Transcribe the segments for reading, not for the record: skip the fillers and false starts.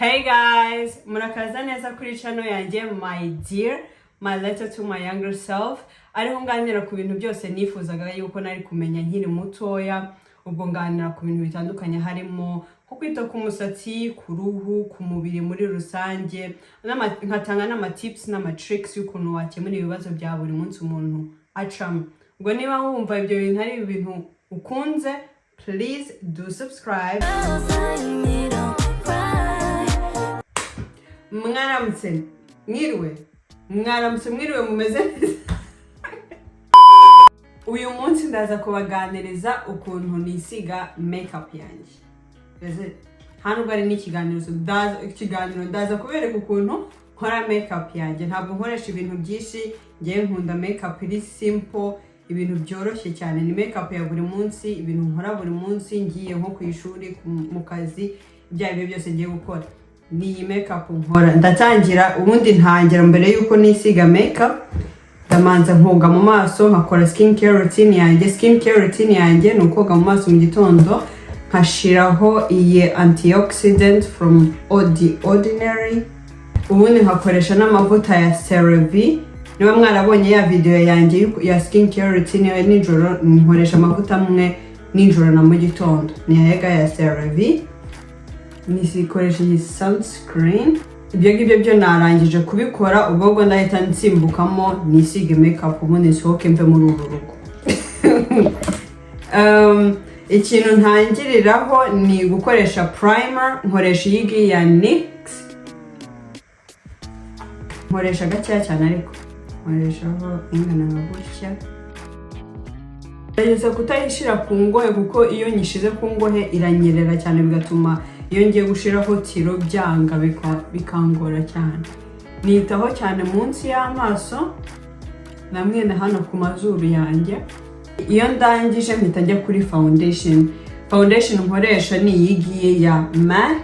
Hey guys, murakaza neza kuri channel yanjye My Dear, My Letter to My Younger Self, ariho nganira ku bintu byose nifuzaga yuko nari kumenya nkiri mutoya. Ubwo nganira ku bintu bitandukanye, harimo nko kwita ku musatsi, ku ruhu, ku mubiri muri rusange, nkatanga n'amatips n'amatricks y'ukuntu wakemura ibibazo bya buri munsi umuntu acamo. Ubwo niba wumva ibyo bintu ari ibintu ukunze, please do subscribe. Me don't cry. Mwaramutse, mwiriwe, mwaramutse, mwiriwe, mumeze neza? Uyu munsi ndaza kubaganiriza ukuntu nisiga makeup yanjye. Mbese nta nubwo ari n'ikiganiro, so ikiganiro ndaza kubereka ukuntu nkora makeup yanjye. Ntabwo nkoresha ibintu byinshi. Ngewe nkunda makeup iri simple, ibintu byoroshye cyane. Ni makeup ya buri munsi, ibintu nkora buri munsi ngiye nko ku ishuri, mu kazi, ibyo ari byo byose ngiye gukora, ni iyi makeup nkora. Ndatangira, ubundi ntangira mbere y'uko nisiga makeup, ndamanza nkoga mu maso, nkakora skin care routine yanjye. Skin care routine yanjye ni ukoga mu maso mu gitondo, nkashiraho iyi antioxidant from The Ordinary, ubundi nkakoresha n'amavuta ya CeraVe. Niba mwarabonye ya video yanjye ya skin care routine ya nijoro, nkoresha amavuta amwe nijoro na mu gitondo, ni ayega ya CeraVe. Nisikoresha iyi sunscreen. Ibyo ngibyo byo narangije kubikora, ubwo ndahita nsimbukamo nisige makeup, ubundi nsohoke mve muri uru rugo. Ikintu ntangiriraho ni gukoresha primer. Nkoresha iyi ngiyi ya NYX, nkoresha gakeya cyane, ariko nkoreshaho ingana nka gutya. Gerageza kutayishyira ku ngohe, kuko iyo nyishize ku ngohe iranyerera cyane, bigatuma iyo ngiye gushiraho tiro byanga, bikangora cyane. Nitaho cyane munsi y'amaso na mwene hano ku mazuru yanjye. Iyo ndangije mpita njya kuri foundation. Foundation nkoresha ni iyi ngiyi ya MAC.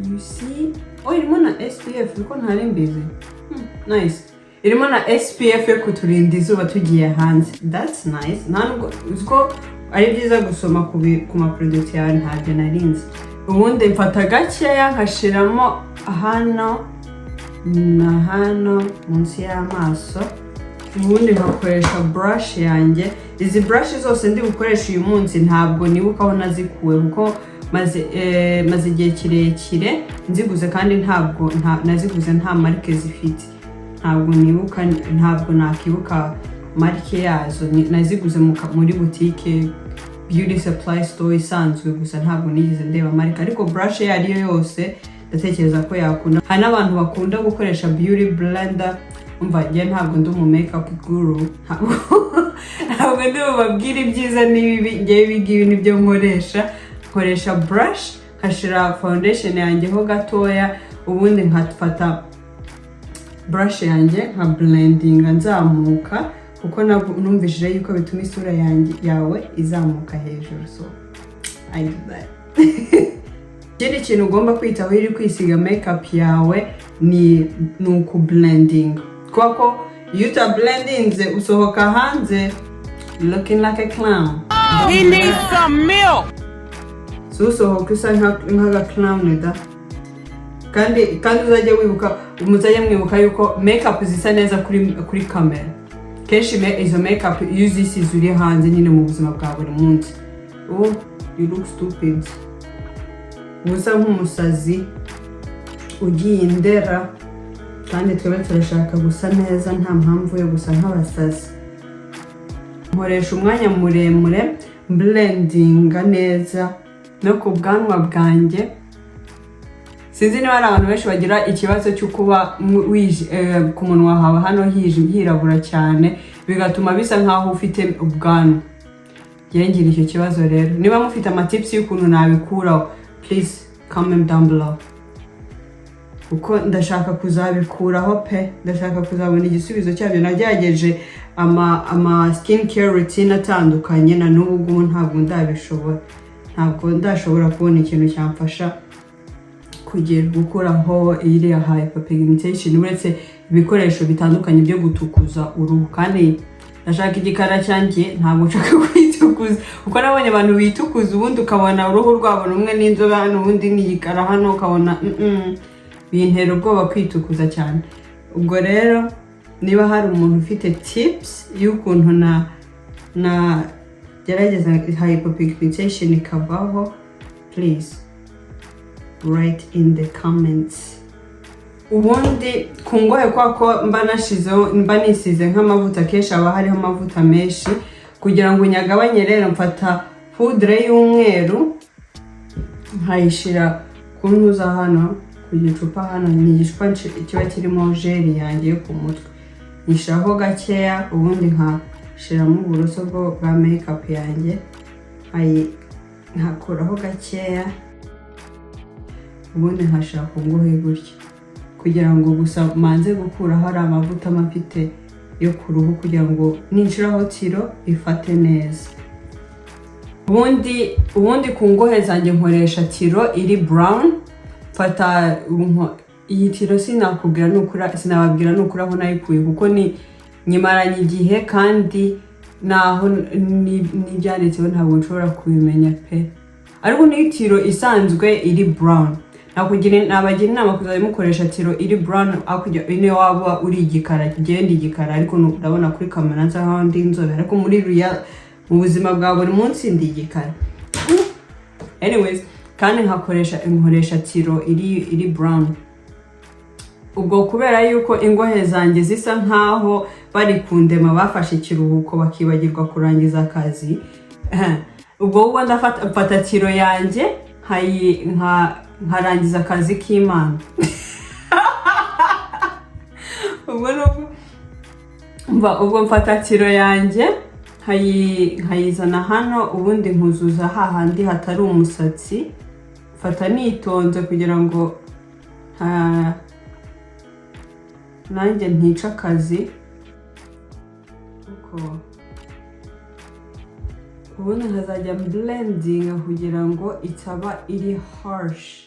You see, oh, irimo na SPF, kuko ntari mbizi. Nice, irimo na SPF yo kuturinda izuba tugiye hanze. That's nice. Nta nubwo uzi ko ari byiza gusoma ku ma product yawe, ntabyo narinzi. Ubundi mfata gakeya nkashiramo hano na hano munsi y'amaso, ubundi nkakoresha brush yanjye. Izi brush zose ndi bukoresha uyu munsi ntabwo nibuka aho nazikuwe, kuko maze igihe kirekire nziguze, kandi ntabwo naziguze nta marike zifite. Ntabwo nibuka, ntabwo nakibuka marike yazo. Naziguze muri butike, beauty supply store isanzwe gusa, ntabwo nigeze ndeba marike. Ariko brush iyo ari yo yose ndatekereza ko yakunda. Hari n'abantu bakunda gukoresha beauty blender. Umva, njye ntabwo ndi umu makeup guru, ntabwo ndi bubabwire ibyiza n'ibibi. Njyewe ibi ngibi nibyo nkoresha. Nkoresha brush, nkashira foundation yanjye ho gatoya, ubundi nkafata brush yanjye nka blendinga nzamuka, kuko numvishije yuko bituma isura yanjye yawe izamuka hejuru. So I do that. Ikindi kintu ugomba kwitaho iyo uri kwisiga makeup yawe ni ukublendinga, kubera ko iyo utablendinze usohoka hanze looking like a clown. He needs some milk. Si usohoka usa nk'aga clown da. Kandi uzajye wibuka, muzajye mwibuka yuko makeup zisa neza kuri kamera kenshi, izo makeup iyo uzisize uri hanze nyine mu buzima bwa buri munsi, oh, you look stupid, uba usa nk'umusazi ugiye indera. Kandi twebwe turashaka gusa neza, nta mpamvu yo gusa nk'abasazi. Nkoresha umwanya muremure blendinga neza no ku bwanwa bwanjye. Sinzi niba hari abantu benshi bagira ikibazo cyo kuba ku munwa hawe hano hirabura cyane, bigatuma bisa nkaho ufite ubwanwa. Njyewe ngira icyo kibazo. Rero niba mufite amatips y'ukuntu nabikuraho, please comment down below, kuko ndashaka kuzabikuraho pe. Ndashaka kuzabona igisubizo cyabyo. Nagerageje ama skin care routine atandukanye, na n'ubu ngubu ntabwo ndabishobora, ntabwo ndashobora kubona ikintu cyamfasha kugira gukuraho iriya hyperpigmentation, uretse ibikoresho bitandukanye byo gutukuza uruhu. Kandi ndashaka igikara cyanjye, ntabwo nshaka kwitukuza. Kwitukuza, kuko nabonye abantu bitukuza, ubundi ukabona uruhu rwabo rumwe n'inzobe hano, ubundi n'igikara hano, ukabona bintera ubwoba kwitukuza cyane. Ubwo rero niba hari umuntu ufite tips y'ukuntu na gerageza hyperpigmentation ikavaho, please write in the comments. Ubundi ku ngohe, kwa ko mba nashizeho, mba nisize nk'amavuta, kenshi haba hariho amavuta menshi. Kugira ngo nyagabanye rero, mfata poudre y'umweru nkayishyira ku ntuza hano ku gicupa. Hano ni igicupa kiba kirimo gel yanjye yo ku mutwe. Nyishyiraho gakeya, ubundi nkashyiramo uburoso bwa makeup yanjye, nkakuraho gakeya, ubundi nkashyira ku ngohe gutya, kugira ngo gusa manze gukuraho ari amavuta mba mfite yo ku ruhu, kugira ngo ninshiraho tiro ifate neza. Ubundi ku ngohe zanjye nkoresha tiro iri brown. Mfata iyi tiro, sinakubwira nukura, sinababwira nukuri aho nayikuye, kuko ni nyimaranye igihe kandi naho n'ibyanditseho ntabwo nshobora kubimenya pe. Ariko ni tiro isanzwe iri brown. Nakugira, nabagira inama kuzajya mukoresha tiro iri brown, aho kujya niyo waba uri igikara. Genda igikara, ariko ndabona kuri kamera nsa nkaho ndi inzobe, ariko muri real, mu buzima bwa buri munsi, ndi igikara. Anyways, kandi nkoresha tiro iri brown. Ubwo kubera yuko ingohe zanjye zisa nkaho bari kundema, bafashe ikiruhuko bakibagirwa kurangiza akazi, ubwo ndafata, mfata tiro yanjye nkarangiza akazi k'Imana. Ubwo nubwo ubwo mfata tiro yanjye nkayizana hano, ubundi nkuzuza hahandi hatari umusatsi. Mfata nitonze kugira ngo nanjye ntica akazi, kuko ubundi nkazajya blendinga kugira ngo itaba iri harsh.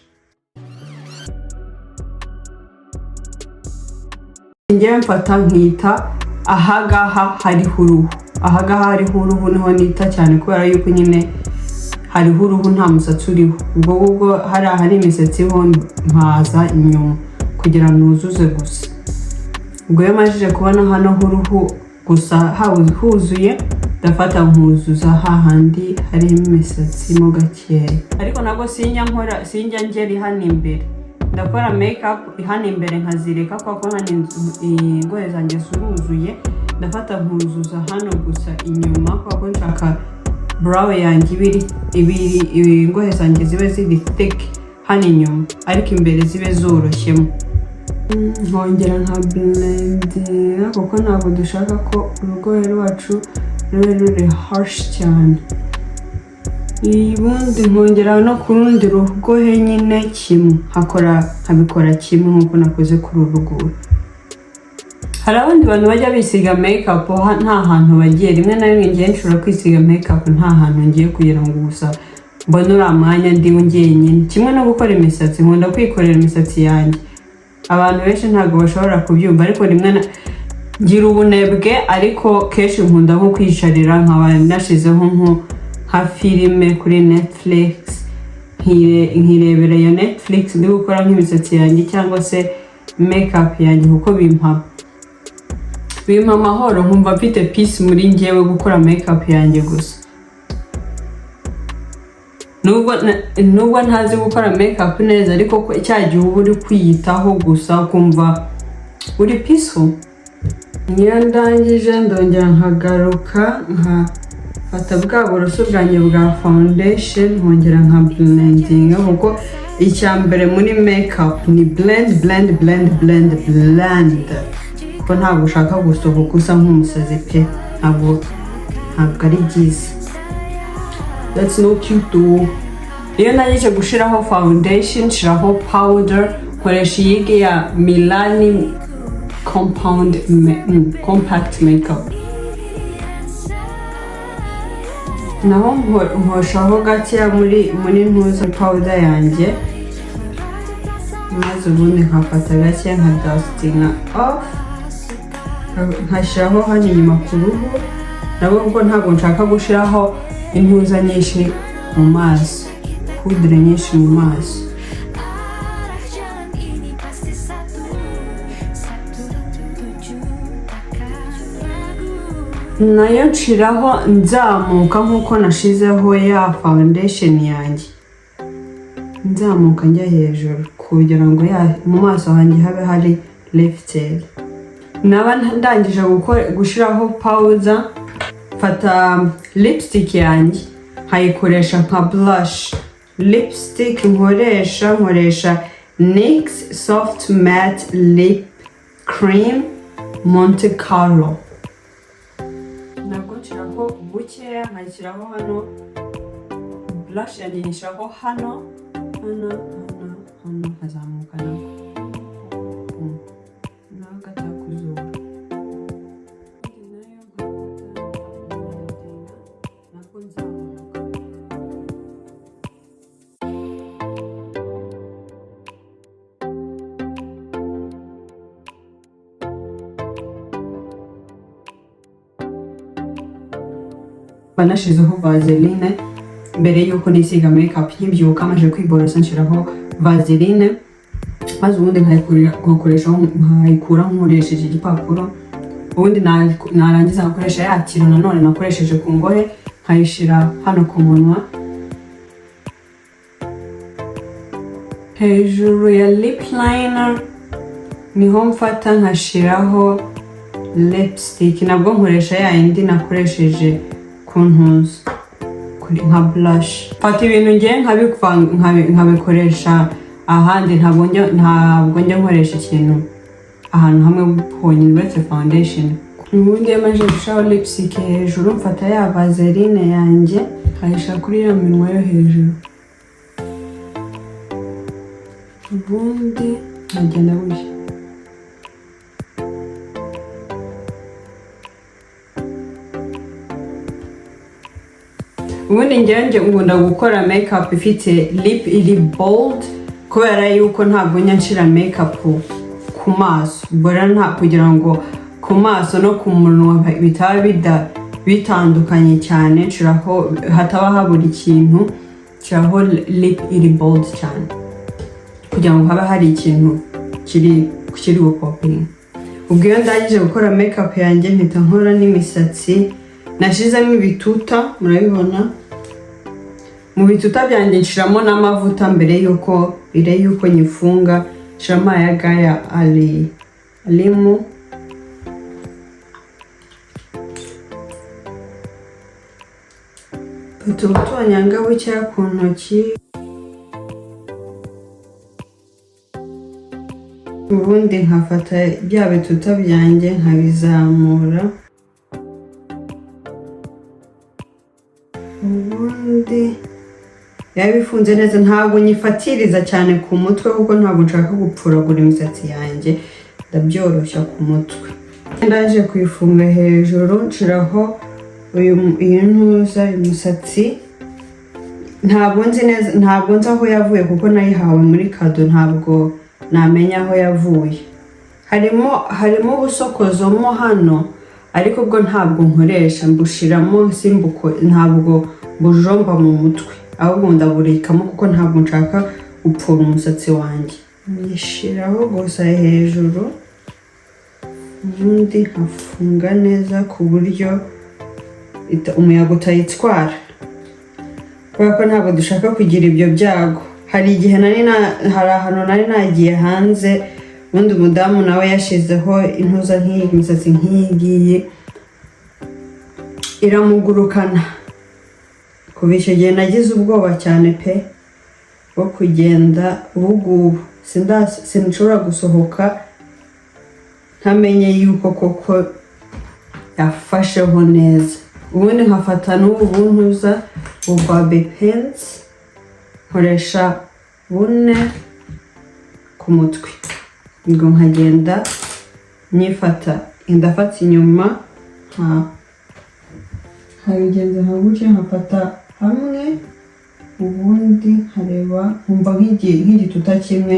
Njyewe mfata nkita ahagaha hariho uruhu. Ahagaha hariho uruhu niho nita cyane, kubera yuko nyine hariho uruhu, nta musatsi uriho. Ubwo ngubwo hari ahari imisatsi ho mpaza inyuma kugira nuzuze gusa. Ubwo iyo majije kubona hano h'uruhu gusa huzuye, ndafata nkuzuza hahandi harimo imisatsi mo gakeya. Ariko nabwo sinjya nkora, sinjya ngera hano imbere. Ndakora makeup hano imbere nkazireka, kuko hano ingohe zanjye ziruzuye. Ndafata nkuzuza hano gusa inyuma, kuko nshaka brow yanjye ibiri, ingohe zanjye zibe ziri thick hano inyuma, ariko imbere zibe zoroshyemo. Nkongera nka blendinga, kuko ntabwo dushaka ko urugohe rwacu rube ruri harsh cyane. Ubundi nkongera no ku rundi rugohe nyine kimwe, nkakora, nkabikora kimwe nk'uko nakoze kuri uru ruguru. Hari abandi bantu bajya bisiga makeup nta hantu bagiye. Rimwe na rimwe ngiye nshobora kwisiga makeup nta hantu ngiye, kugira ngo gusa mbone uriya mwanya ndi njyenyine. Kimwe no gukora imisatsi, nkunda kwikorera imisatsi yanjye. Abantu benshi ntabwo bashobora kubyumva, ariko rimwe na ngira ubunebwe, ariko kenshi nkunda nko kwicarira, nkaba nashizeho nka filime kuri Netflix, nkirebera iyo Netflix ndi gukora nk'imisatsi yanjye cyangwa se makeup yanjye, kuko bimpa amahoro, nkumva mfite peace muri njyewe gukora makeup yanjye gusa. Nubwo ntazi gukora makeup neza, ariko ko cya gihe uba uri kwiyitaho gusa, ukumva uri peaceful. Niyo ndangije, ndongera nkagaruka nkafata bwa buroso bwanjye bwa foundation, nkongera nka blendinga, kuko icya mbere muri makeup ni blend, blend, blend, blend, blend, kuko ntabwo ushaka gusohoka usa nk'umusazi pe. Ntabwo ari byiza, that's not cute though. Iyo ndangije gushiraho foundation, nshiraho powder. Nkoresha iyi ya Milani Compact Makeup. Naho nkoshaho gakeya muri ntuza powder yanjye, maze ubundi nkafata gake nka dustinga off, nkashyiraho hano inyuma ku ruhu. Nabwo kuko ntabwo nshaka gushiraho intuza nyinshi mu maso, poudre nyinshi mu maso. Arah jalan ini pasti satu, satu tujuh takkan ragu. Nayo nshiraho nzamuka nk'uko nashizeho ya foundation yanjye, nzamuka njya hejuru kugira ngo ya mu maso hanjye habe hari lifted. Naba ndangije gushiraho powder, mfata lipstick yanjye nkayikoresha nka blush. Lipstick nkoresha NYX Soft Matte Lip Cream Monte Carlo. Nabwo nshiraho bukeya, nkashyiraho hano blush yanjye, nyishyiraho hano, hano, hano, hano, nkazamuka nabwo naho gata ku zuru. Indi nayo nkafata nabwo nzamuka. Mba nashizeho vaseline mbere y'uko nisiga makeup. Nkibyuka maze kwiborosa nshyiraho vaseline, maze ubundi nkayikura nkoresheje igipapuro. Ubundi narangiza nkakoresha ya kintu nanone nakoresheje ku ngohe, nkayishyira hano ku munwa hejuru ya lip liner. Niho mfata nkashiraho lipstick. Nabwo nkoresha ya yindi nakoresheje ku ntuza kuri nka blush. Mfata ibintu ngiye nkabikoresha ahandi. Ntabwo njya nkoresha ikintu ahantu hamwe honyine uretse foundation. Ubundi iyo maze gushiraho lipstick hejuru, mfata ya vaseline yanjye nkayishyira kuri ya minwa yo hejuru, ubundi nkagenda gutya. Ubundi njyewe njye nkunda gukora makeup ifite lip iri bold, kubera yuko ntabwo njya nshira makeup ku maso. Ubwo rero nta kugira ngo ku maso no ku munwa bitaba bitandukanye cyane, nshiraho hataba habura ikintu, nshiraho lip iri bold cyane kugira ngo habe hari ikintu kiri gupopinga. Ubwo iyo ndangije gukora makeup yanjye, mpita nkora n'imisatsi. Nashizemo ibituta, murabibona. Mu bituta byanjye nshiramo n'amavuta mbere yuko nyifunga. Nshiramo aya ngaya ari alimu. Mfata ubutonyanga bukeya ku ntoki, ubundi nkafata bya bituta byanjye nkabizamura, ubundi yaba ifunze neza. Ntabwo nyifatiriza cyane ku mutwe kuko ntabwo nshaka gupfuragura imisatsi yanjye, ndabyoroshya ku mutwe. Ndaje kuyifunga hejuru, nshiraho iyi ntuza umusatsi. Ntabwo nzi neza, ntabwo nzi aho yavuye kuko nayihawe muri kado, ntabwo namenya aho yavuye. Harimo ubusokozo mo hano, ariko ubwo ntabwo nkoresha, mbushiramo simbuko, ntabwo bujomba mu mutwe, ahubwo ndaburikamo kuko ntabwo nshaka gupfura umusatsi wanjye. Nyishyiraho gusa hejuru, ubundi nkafunga neza ku buryo umuyaga utayitwara, kubera ko ntabwo dushaka kugira ibyo byago. Hari igihe nari na, hari ahantu nari nagiye hanze, ubundi umudamu nawe yashyizeho intuza nk'iyi, imisatsi nk'iyi ngiyi, iramugurukana. Kuva icyo gihe nagize ubwoba cyane pe bwo kugenda. Ubu ngubu sinshobora gusohoka ntamenye yuko koko yafasheho neza. Ubundi nkafata n'ubu buntuza bobby pins, nkoresha bune ku mutwe. Ubwo nkagenda nyifata, ndafata inyuma nkabigenza nka gutya, nkafata hamwe, ubundi nkareba nkumva nk'igituta kimwe,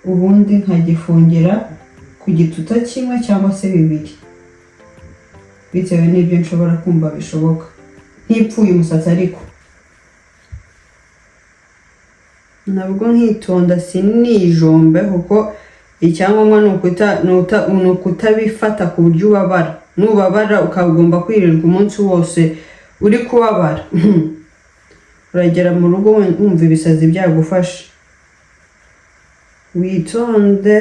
ubundi nkagifungira ku gituta kimwe cyangwa se bibiri. Bitewe n'ibyo nshobora kumva bishoboka, ntipfuye umusatsi, ariko nabwo nkitonda sinijombe, kuko icyangombwa ni ukutabifata ku buryo ubabara. Nubabara ukagomba kwirirwa umunsi wose uri kubabara, uragera mu rugo wumva ibisazi byagufashe. Witonde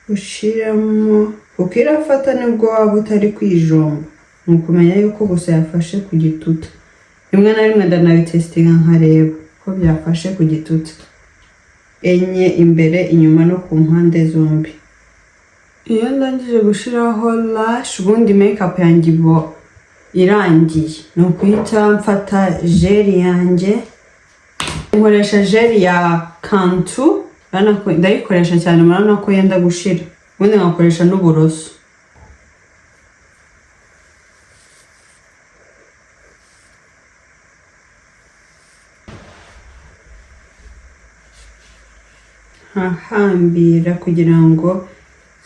ushiremo, kuko irafata nibwo waba utari kwijomba. Ni ukumenya yuko gusa yafashe ku gituta. Rimwe na rimwe ndanabitesitinga nkareba ko byafashe ku gituta. Enye imbere, inyuma no ku mpande zombi. Iyo ndangije gushiraho lash, ubundi makeup yanjye iba irangiye. Ni ukuhita mfata gel yanjye. Nkoresha gel ya Cantu, urabona ko ndayikoresha cyane, murabona ko yenda gushira. Ubundi nkakoresha n'uburoso. Nkahambira kugira ngo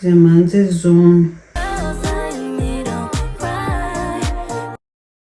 zimanze zume.